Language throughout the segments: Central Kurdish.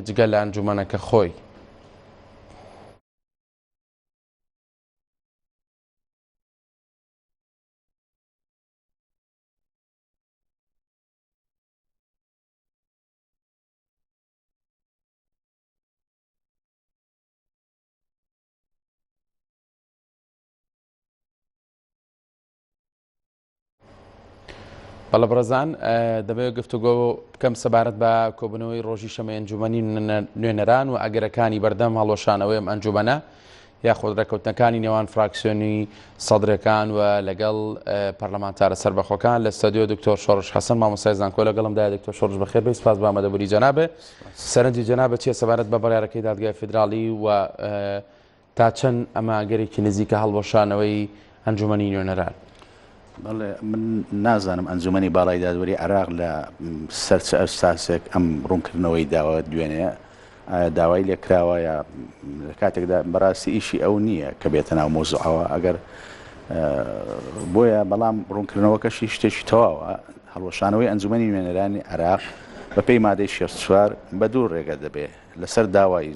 جگە لە ئەنجومەنەکە خۆی. بەڵێ بەڕێزان دەمەوێت گفتوگۆ بکەم سەبارەت بە کۆبوونەوەی ڕۆژی شەمە ئەنجومەنی نوێنەران و ئەگەرەکانی بەردەم هەڵوەشانەوەی ئەم ئەنجومەنە یاخود ڕێککەوتنەکانی نێوان فراکسیۆنی سەدرەکان و لەگەڵ پەرلەمانتارە سەربەخۆکان لە ستۆدیۆ دکتۆر شۆڕش حەسەن مامۆستای زانکۆ لەگەڵمدا دکتۆر شۆڕش بەخێر بێی سپاس بۆ ئامادەبوونی جەنابێ سەرنجی جەنابت چییە سەبارەت بە بڕیارەکەی دادگای فیدراڵی و تا چەند ئەمە ئەگەرێکی نزیکە هەڵوەشانەوەی ئەنجومەنی نوێنەران؟ بەڵێ من نازانم ئەنجومەنی باڵای دادوەری عێراق لە سەر چ ئەساسێک ئەم ڕوونکردنەوەی داوە دوێنێ ئایا داوای لێکراوە یا لە کاتێکدا بەڕاستی ئیشی ئەو نییە کە بێتە ناو مۆزوعەوە ئەگەر بۆیە بەڵام ڕوونکردنەوەکەشی شتێکی تەواوە هەڵوەشانەوەی ئەنجومەنی نوێنەرانی عێراق بەپێی مادەی 64 بە دوو ڕێگە دەبێ لەسەر داوای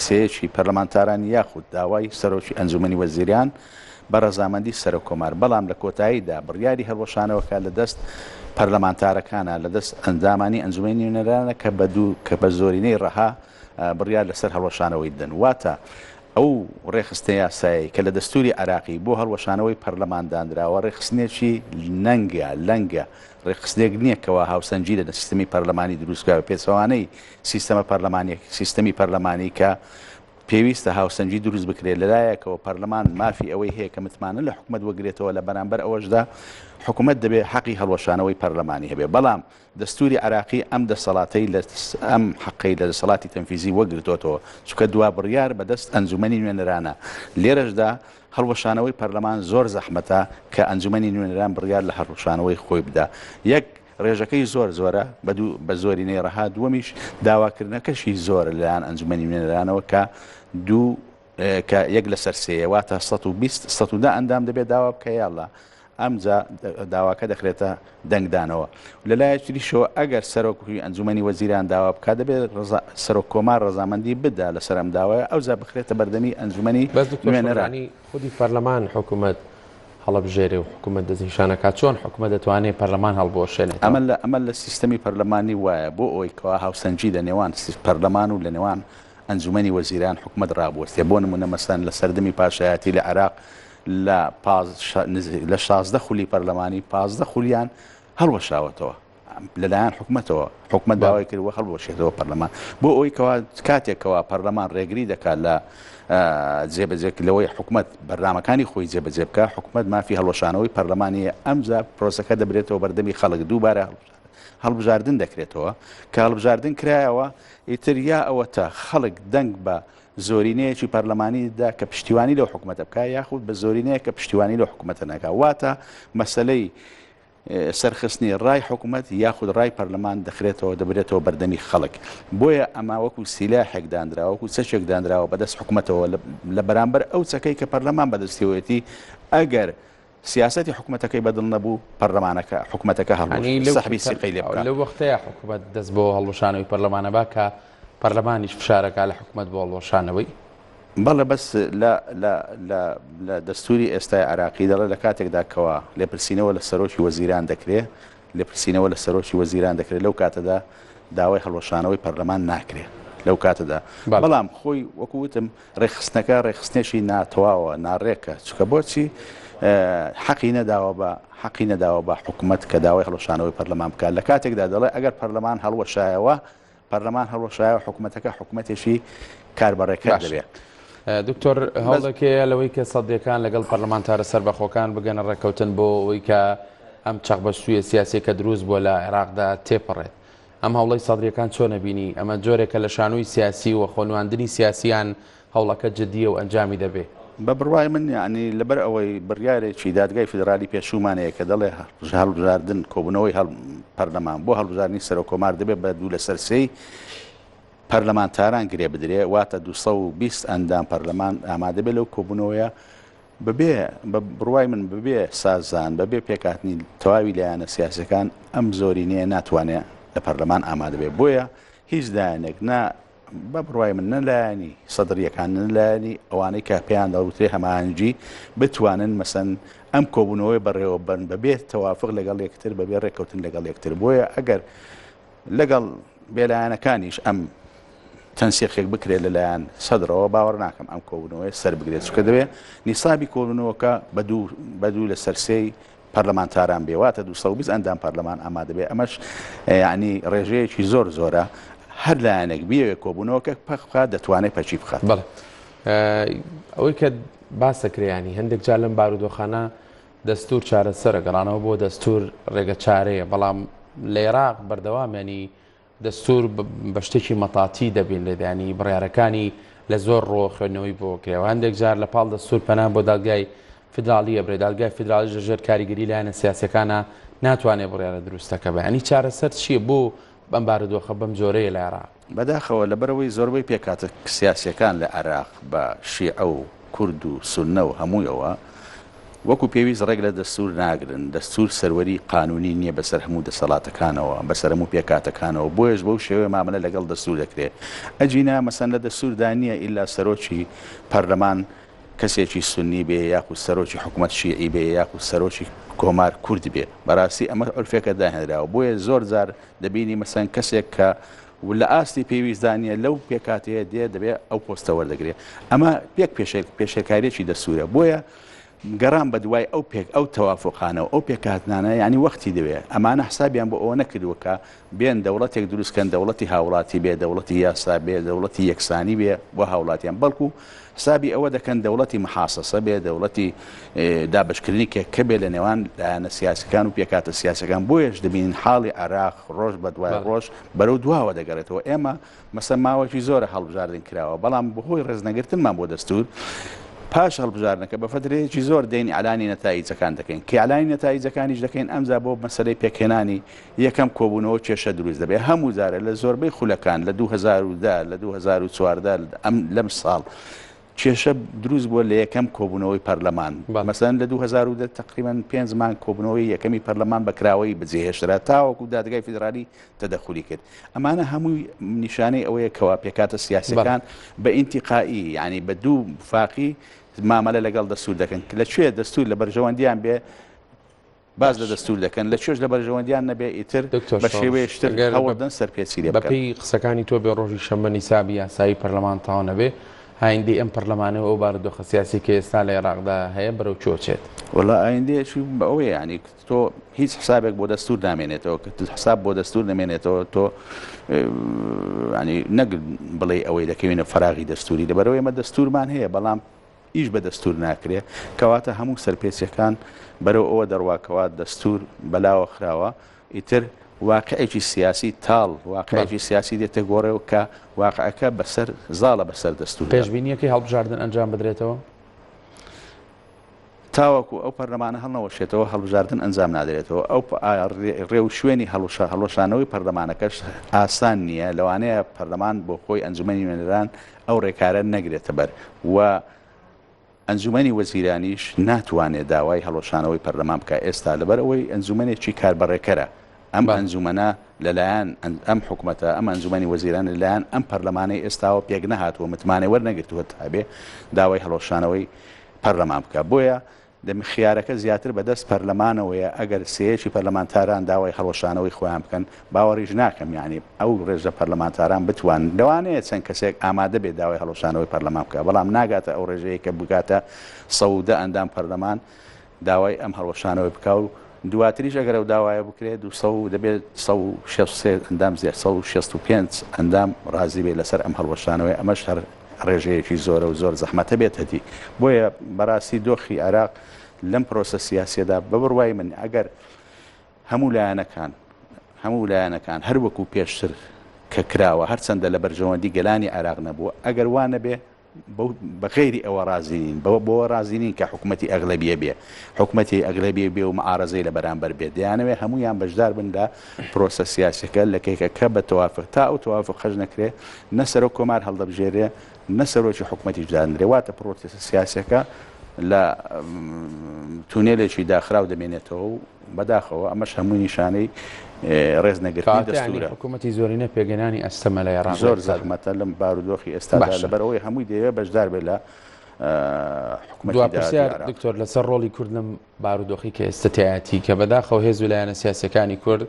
سێیەکی پەرلەمانتاران یاخود داوای سەرۆکی ئەنجومەنی وەزیران بە ڕەزامەندی سەرۆک کۆمار، بەڵام لە کۆتاییدا بڕیاری هەڵوەشانەوەکە لە دەست پەرلەمانتارەکانە، لە دەست ئەندامانی ئەنجومەنی نوێنەرانە کە بە دوو کە بە زۆرینەی ڕەها بڕیار لەسەر هەڵوەشانەوەی دەدەن. واتە ئەو ڕێکخستنە یاسایەی کە لە دەستوری عێراقی بۆ هەڵوەشانەوەی پەرلەمان دانراوە ڕێکخستنێکی نەنگە، لەنگە، ڕێکخستنێک نییە کەوا هاوسەنگی لە سیستمی پەرلەمانی دروست بکات، بە پێچەوانەی سیستەمە پەرلەمانیەک سیستەمی پەرلەمانی کە پێویستە هاوسەنگی دروست بکرێت لەلایەکەوە پەرلەمان مافی ئەوەی هەیە کە متمانە لە حکومەت وەگرێتەوە لە بەرامبەر ئەوەشدا حکومەت دەبێت حەقی هەڵوەشانەوەی پەرلەمانی هەبێت بەڵام دەستوری عراقی ئەم دەسەڵاتەی لە ئەم حەقەی لە دەسەڵاتی تەنفیزی وەگرتۆتەوە چونکە دوا بڕیار بەدەست ئەنجومەنی نوێنەرانە لێرەشدا هەڵوەشانەوەی پەرلەمان زۆر زەحمەتە کە ئەنجومەنی نوێنەران بڕیار لە هەڵوەشانەوەی خۆی بدا یەک ڕێژەکەی زۆر زۆرە بە دوو بە زۆرینەی ڕەها، دووەمیش داواکردنەکەشی زۆرە لەلایەن ئەنجومەنی نوێنەرانەوە کە دوو کە یەک لەسەر سێیە واتە 120 110 ئەندام دەبێت داوا بکە یاڵا ئەمجا داواکە دەخرێتە دەنگدانەوە لەلایەکی تریشەوە ئەگەر سەرۆکی ئەنجومەنی وەزیران داوا بکات دەبێت سەرۆک کۆمار ڕەزامەندی بدا لەسەر ئەم داوایە ئەوجا بخرێتە بەردەمی ئەنجومەنی بەس دکتۆر نوێنەران. شۆڕانی خودی پەرلەمان حکومەت هەڵەبژێرێ و حکومەت دەستنیشانەکات چۆن حکومەت دەتوانێ پەرلەمان هەڵبوەشێنێتەوە؟ ئەمە لە ئەمە لە سیستەمی پەرلەمانی وایە بۆ ئەوەی کەوا هاوسەنگی لە نێوان پەرلەمان و لە نێوان ئەنجومەنی وەزیران حکومەت ڕابوەستێ بۆ نمونە مەسەلەن لە سەردەمی پاشایەتی لە عێراق لە لە 16 خولی پەرلەمانی 15 خولیان هەڵوەشاوەتەوە لەلایەن حکومەتەوە حکومەت داوای کردووە هەڵبوەشێتەوە پەرلەمان بۆ ئەوەی کەوا کاتێک کەوا پەرلەمان ڕێگری دەکات لە جێبەجێ لەوەی حکومەت بەرنامەکانی خۆی جێبەجێ بکە حکومەت مافی هەڵوەشانەوەی پەرلەمانی ئەمجا پرۆسەکە دەبرێتەوە بەردەمی خەڵک دووبارە هەڵبژاردن دەکرێتەوە کە هەڵبژاردن کرایەوە ئیتر یا ئەوەتە خەڵک دەنگ بە زۆرینەیەکی پەرلەمانی دا کە پشتیوانی لەو حکومەتە بکە یاخود بە زۆرینەیە کە پشتیوانی لەو حکومەتە نەکا واتە مەسەلەی سەرخستنی ڕای حکومەت یاخود ڕای پەرلەمان دەخرێتەوە دەبرێتەوە بەردەمی خەڵک بۆیە ئەمە وەکو سیلاحێک دانراوە وەکو چەکێک دانراوە بەدەست حکومەتەوە لە بەرامبەر ئەو چەکەی کە پەرلەمان بەدەستیەوەیەتی ئەگەر سیاسەتی حکومەتەکەی بەدڵ نەبوو پەرلەمانەکە حکومەتەکە هەڵوەشێ سەحبی سیقەی لێ بکا. لەو وەختەیە حکومەت دەست بۆ هەڵوەشانەوەی پەرلەمانە با کە پەرلەمانیش فشارەکا لە حکومەت بۆ هەڵوەشانەوەی. بەڵێ بەس لە لە لە لە دەستوری ئێستای عێراقی دەڵێ لە کاتێکدا کەوا لێپرسینەوە لە سەرۆکی وەزیران دەکرێ لێپرسینەوە لە سەرۆکی وەزیران دەکرێ لەو کاتەدا داوای هەڵوەشانەوەی پەرلەمان ناکرێ لەو کاتەدا بەڵام خۆی وەکو وتم ڕێکخستنەکە ڕێکخستنێکی ناتەواوە ناڕێکە چونکە بۆچی حەقی نەداوە بە حەقی نەداوە بە حکومەت کە داوای هەڵوەشانەوەی پەرلەمان بکات لە کاتێکدا دەڵێ ئەگەر پەرلەمان هەڵوەشایەوە پەرلەمان هەڵوەشایەوە حکومەتەکە حکومەتێکی کاربەڕێکەر دەبێت. دکتۆر هەوڵێک هەیە لەوەی کە سەدیەکان لەگەڵ پەرلەمانتارە سەربەخۆکان بگەنە ڕێککەوتن بۆ ئەوەی کە ئەم چەقبەستوویە سیاسیە کە دروست بووە لە عێراقدا تێپەڕێت. ئەم هەوڵەی سەدریەکان چۆن ئەبینی؟ ئەمە جۆرێکە لە شانۆی سیاسی و خۆنواندنی سیاسی یان هەوڵەکە جدییە و ئەنجامی دەبێ؟ بە بڕوای من یانی لەبەر ئەوەی بڕیارێکی دادگای فیدرالی پێشوومان هەیە کە دەڵێ هەڵبژاردن کۆبوونەوەی پەرلەمان بۆ هەڵبژاردنی سەرۆککۆمار دەبێ بە دوو لەسەر سێی پەرلەمانتاران گرێ بدرێ واتە 220 ئەندام پەرلەمان ئامادە بێ لەو کۆبوونەوەیە بەبێ بە بڕوای من بەبێ سازان بەبێ پێکهاتنی تەواوی لایەنە سیاسەکان ئەم زۆرینەیە ناتوانێ لە پەرلەمان ئامادە بێ بۆیە هیچ لایەنێک نا بە بڕوای من نە لایەنی سەدرییەکان نە لایەنی ئەوانەی کە پێیان دەوترێ هەماهەنگی بتوانن مەسەن ئەم کۆبوونەوەی بەڕێوە بەرن بەبێ تەوافق لەگەڵ یەکتر بەبێ ڕێککەوتن لەگەڵ یەکتر بۆیە ئەگەر لەگەڵ بێلایەنەکانیش ئەم تەنسیقێک بکرێت لەلایەن سەدرەوە باوەڕ ناکەم ئەم کۆبوونەوەی سەر بگرێت چونکە دەبێت نیسابی کۆبوونەوەکە بە دوو بە دوو لەسەر سێی پەرلەمانتاران بێ واتە 220 ئەندام پەرلەمان ئامادە بێ ئەمەش یعنی ڕێژەیەکی زۆر زۆرە هەر لایەنێک بیەوێ کۆبوونەوەکە پەک بخات دەتوانێت پەکی بخات. بەڵێ ئەوەی کە باسە کرێ ینی هەندێک جار لەم بارودۆخانە دەستور چارەسەرە گەڕانەوە بۆ دەستور ڕێگە چارەیە بەڵام لە عێراق بەردەوام ینی دەستور بە شتێکی مەتاتی دەبینرێت ینی بڕیارەکانی لە زۆر ڕۆ خوێندنەوەی بۆ کرێەوە هەندێک جار لە پاڵ دەستور پەنا بۆ دادگای فیدراڵی ئەبرێ دادگای فیدراڵیش لە ژێر کاریگەری لایەنە سیاسەکانە ناتوانێت بڕیارە دروستەکە بە ینی چارەسەر چییە بۆ بەم بارودۆخە بەم جۆرەیە لە عێراق؟ بەداخەوە لەبەرئەوەی زۆربەی پێکهاتە سیاسیەکان لە عێراق بە شیعە و کورد و سوننە و هەموویەوە وەکو پێویست ڕێک لە دەستور ناگرن، دەستور سەروەری قانونی نیە بەسەر هەموو دەسەڵاتەکانەوە، بەسەر هەموو پێکهاتەکانەوە، بۆیەش بەو شێوەیە مامەلە لەگەڵ دەستور دەکرێ. ئەگینا مەسەن لە دەستوردا نیە ئیلا سەرۆکی پەرلەمان کەسێکی سوننی بێ یاخود سەرۆکی حکومەت شیعی بێ یاخود سەرۆکی کۆمار کورد بێ. بەراستی ئەمە عورفێکە داهێنراوە بۆیە زۆر جار دەبینی مەسەن کەسێک کە لە ئاستی پێویستدا نییە لەو پێکهاتەیە دێ دەبێ ئەو پۆستە وەردەگرێ ئەمە پێک پێشێلکاریەکی دەستورە بۆیە گەڕان بە دوای ئەو پێک ئەو تەوافقانە و ئەو پێکهاتنانە یعنی وەختی دەوێ ئەمانە حسابیان بۆ ئەوە نەکردووە کە بێن دەوڵەتێک دروست کەن دەوڵەتی هاوڵاتی بێ دەوڵەتی یاسا بێ دەوڵەتی یەکسانی بێ بۆ هاوڵاتیان بەڵکو حسابی ئەوە دەکەن دەوڵەتی محاسەسە بێ دەوڵەتی دابەشکردنی کێکە بێ لە نێوان لایەنە سیاسەکان و پێکهاتە سیاسەکان بۆیەش دەبینین حاڵی عێراق ڕۆژ بە دوای ڕۆژ بەرەو دواوە دەگەڕێتەوە ئێمە مەسە ماوەکی زۆرە هەڵبژاردن کراوە بەڵام بەهۆی ڕێزنەگرتنمان بۆ دەستور پاش هەڵبژاردنەکە بە فەترەیەکی زۆر دێین ئیعلانی نەتایجەکان دەکەین کە ئیعلانی نەتایجەکانیش دەکەین ئەمجا بۆ مەسەلەی پێکهێنانی یەکەم کۆبوونەوە کێشە دروست دەبێت هەموو جارێ لە زۆربەی خولەکان لە 2010 لە 2014 ئەم لەم ساڵ کێشە دروست بووە لە یەکەم کۆبوونەوەی پەرلەمان مەسەن لە 2010 تقریبا پێنج مانگ کۆبوونەوەی یەکەمی پەرلەمان بە کراوەیی بەجێهێشترا تاوەکو دادگای فیدرالی تەدەخولی کرد ئەمانە هەمووی نیشانەی ئەوەیە کەوا پێکهاتە سیاسەکان بە ئینتیقائی یعنی بە دوو فاقی مامەلە لەگەڵ دەستور دەکەن لە کوێ دەستور لە بەرژەوەندیان بێ باس لە دەستور دەکەن لە کوێش لە بەرژەوەندیان نەبێ ئیتر دکتۆر بە شۆڕش شێوەیەکی تر ئەگەر هەوڵ دەن سەرپێچی لێ بکەن. بەپێی قسەکانی تۆ بێ ڕۆژی شەممە نیسابی یاسایی پەرلەمان تەواو نەبێ ئایندەی ئەم پەرلەمانە و ئەو بارودۆخە سیاسی کە ئێستا لە عێراقدا هەیە بەرەو کوێ چێت؟ وەڵا ئایندەیەکی بە ئەوەیە یانی تۆ هیچ حسابێک بۆ دەستور نامێنێتەوە کە حساب بۆ دەستور نەمێنێتەوە تۆ ینی نەک بڵێ ئەوەی دەکەوینە فراغی دەستوری لەبەرەوەی ئێمە دەستورمان هەیە بەڵام ئیش بە دەستور ناکرێ، کەواتە هەموو سەرپێچیەکان بەرەو ئەوە دەڕوا کەوا دەستور بەلاوە خراوە، ئیتر واقعێکی سیاسی تاڵ، واقعێکی سیاسی دێتە گۆڕێ و کە واقعەکە بەسەر زاڵە بەسەر دەستوردا. پێشبینیەکەی هەڵبژاردن ئەنجام بدرێتەوە؟ تاوەکو ئەو پەرلەمانە هەڵنەوەشێتەوە هەڵبژاردن ئەنجام نادرێتەوە، ئەو ڕێوشوێنی هەڵوەشانەوەی پەرلەمانەکەش ئاسان نییە، لەوانەیە پەرلەمان بۆ خۆی ئەنجومەنی نوێنەران ئەو ڕێکارە نەگرێتە بەر و ئەنجومەنی وەزیرانیش ناتوانێت داوای هەڵوەشانەوەی پەرلەمان بکات ئێستا لەبەر ئەوەی ئەنجومەنێکی کاربەڕێکەرە ئەم ئەنجومەنە لەلایەن ئەم حکومەتە ئەم ئەنجومەنی وەزیران لەلایەن ئەم پەرلەمانەی ئێستاوە پێک نەهاتووە متمانەی وەرنەگرتووە تا بێ داوای هەڵوەشانەوەی پەرلەمان بکات بۆیە خیارەکە زیاتر بە دەست پەرلەمانەوەیە، ئەگەر سێیەکی پەرلەمانتاران داوای هەڵوەشانەوەی خۆیان بکەن، باوەڕیش ناکەم یانی ئەو ڕێژە پەرلەمانتاران بتوانن، لەوانەیە چەند کەسێک ئامادە بێت داوای هەڵوەشانەوەی پەرلەمان بکات، بەڵام ناگاتە ئەو ڕێژەیەی کە بگاتە 110 ئەندام پەرلەمان داوای ئەم هەڵوەشانەوەی بکا و دواتریش ئەگەر ئەو داوایە بکرێت 200 و دەبێت 163 ئەندام زیاد 165 ئەندام ڕازی بێت لەسەر ئەم هەڵوەشانەوەی، ئەمەش هەر ڕێژەیەکی زۆرە و زۆر زەحمەتە بێتە دی. بۆیە بەڕاستی دۆخی عێراق لەم پرۆسە سیاسیەدا بە بڕوای من ئەگەر هەموو لایەنەکان هەموو لایەنەکان هەر وەکو پێشتر کە کراوە هەرچەندە لە بەرژەوەندی گەلانی عێراق نەبووە ئەگەر وا نەبێ بە غەیری ئەوە ڕازی نین بەوە بۆوە ڕازی نین کە حکوومەتی ئەغلەبیە بێ حکوومەتی ئەغلەبیە بێ و معارەزەی لە بەرامبەر بێت دەیانەوێ هەموویان بەشدار بن لە پرۆسە سیاسیەکە لە کێکەکە بە تەوافق تا ئەو تەوافقەش نەکرێ نە سەرۆک کۆمار هەڵدەبژێرێ نە سەرۆکی حکومەتیش دادەنرێ واتە پرۆسە سیاسیەکە. لە تونێلێکی داخراو دەمێنێتەوە و بەداخەوە ئەمەش هەمووی نیشانەی ڕێز نەگرتنی دەستورە. حکوومەتی زۆرینە پێگەنانی ئەستەمە لە عێراق زۆر زەحمەتە لەم بارودۆخی ئێستادا لەبەرئەوەی هەمووی دەیەوێت بەشدار بێت لە حکومەتی دوا پرسیار دکتۆر لەسەر ڕۆڵی کورد لەم بارودۆخی کە ئێستا تیایەتی کە بەداخەوە هێز و لایەنە سیاسەکانی کورد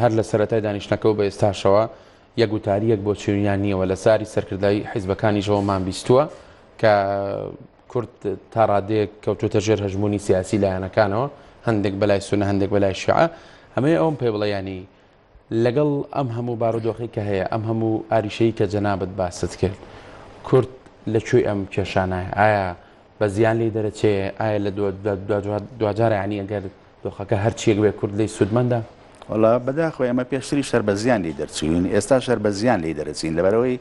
هەر لە سەرەتای دانیشتنەکەەوە بە ئێستاشەوە یەک وتاری یەک بۆچوونیان نییە و لە ساری سەرکردای حیزبەکانیشەوەمان بیستووە کە کورد تا ڕادەیەک کەوتوتە ژێر هەژمونی سیاسی لایەنەکانەوە هەندێک بەلای سونە هەندێک بەلای شیعە ئەمەیە ئەوم پێ بڵێ ینی لەگەڵ ئەم هەموو بارودۆخی کە هەیە ئەم هەموو ئاریشەی کە جەنابت باست کرد کورد لە کوێی ئەم کێشانایە ئایا بە زیان لێی دەرەچێ ئایا لە دواجار یانی ئەگەر دۆخەکە هەرچیەک بێ کورد لێی سوودمەندە؟ وەڵا بەداخەوە ئێمە پێشتریش هەر بە زیان لێی دەرچووین ئێستاش هەر بە زیان لێی دەرەچین لەبەرئەوەی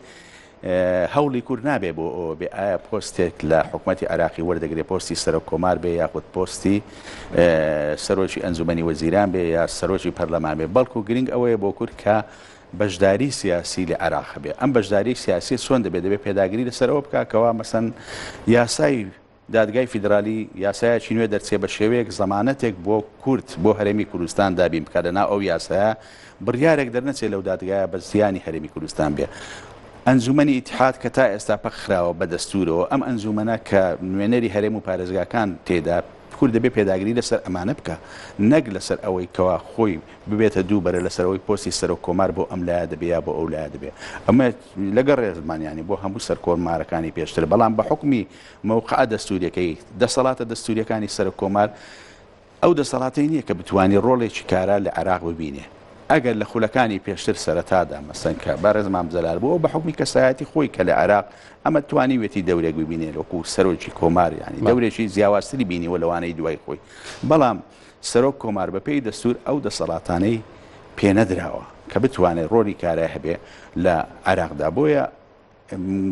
هەوڵی کورد نابێ بۆ ئەوە بێ ئایا پۆستێک لە حکومەتی عێراقی وەردەگرێ پۆستی سەرۆک کۆمار بێ یاخود پۆستی سەرۆکی ئەنجومەنی وەزیران بێ یا سەرۆکی پەرلەمان بێ بەڵکو گرنگ ئەوەیە بۆ کورد کە بەشداری سیاسی لە عێراق هەبێ ئەم بەشداری سیاسی چۆن دەبێت دەبێت پێداگری لەسەر ئەوە بکا کەوا مەسەن یاسای دادگای فیدرالی یاسایەکی نوێ دەرچێ بە شێوەیەک زەمانەتێک بۆ کورد بۆ هەرێمی کوردستان دابین بکات لەناو ئەو یاسایە بڕیارێک دەرنەچێ لەو دادگایە بە زیانی هەرێمی کوردستان بێ. ئەنجومەنی ئیتحاد کە تا ئێستا پەک خراوە بە دەستورەوە ئەم ئەنجومەنە کە نوێنەری هەرێم و پارێزگاکان تێدا کورد دەبێ پێداگری لەسەر ئەمانە بکا نەک لەسەر ئەوەی کەوا خۆی ببێتە دوو بەرە لەسەر ئەوەی پۆستی سەرۆک کۆمار بۆ ئەم لایە دەبێ یا بۆ ئەو لایە دەبێ ئەمە لەگەڵ ڕێزمان یانی بۆ هەموو سەرکۆمارەکانی پێشتر بەڵام بە حوکمی مەوقعە دەستوریەکەی دەسەڵاتە دەستوریەکانی سەرۆک کۆمار ئەو دەسەڵاتەی نییە کە بتوانی ڕۆڵێکی کارا لە عێراق ببینێ. ئەگەر لە خولەکانی پێشتر سەرەتادا مەسەن کە بەڕێز مام جەلال بوو ئەو بە حوکمی کەسایەتی خۆی کە لە عێراق ئەمە توانیویەتی دەورێک ببینێ وەکوو سەرۆکی کۆمار یانی دەورێکی جیاوازتری بینیوە لەوانەی دوای خۆی بەڵام سەرۆک کۆمار بە پێی دەستوور ئەو دەسەڵاتانەی پێنەدراوە کە بتوانێ ڕۆلی کارای هەبێ لە عێراقدا بۆیە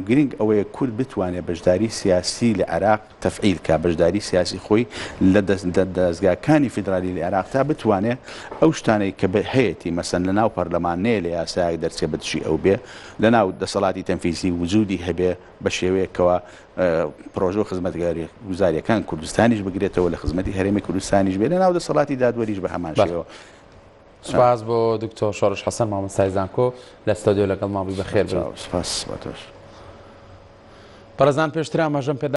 گرنگ ئەوەیە کورد بتوانێت بەشداری سیاسی لە عێراق تەفعیل کا، بەشداری سیاسی خۆی لە دەزگاکانی فیدرالی لە عێراق تا بتوانێت ئەو شتانەی کە هەیەتی مەسەن لە ناو پەرلەمان نەیە لە یاسایەک دەرچێ بە دژی ئەو بێ لە ناو دەسەڵاتی تەنفیزی وجودی هەبێ بە شێوەیەک کەوا پرۆژە و خزمەتگوزاریەکان کوردستانیش بگرێتەوە لە خزمەتی هەرێمی کوردستانیش بێ لە ناو دەسەڵاتی دادوەریش بە هەمان شێوە. سوپاس بۆ دکتۆر شۆڕش حەسەن مامۆستای زانکۆ لە ستۆدیۆ لەگەڵمان بووی بەخێر بێی. سوپاس بۆ تۆش. بەڕێزان پێشتر ئاماژەم پێدا.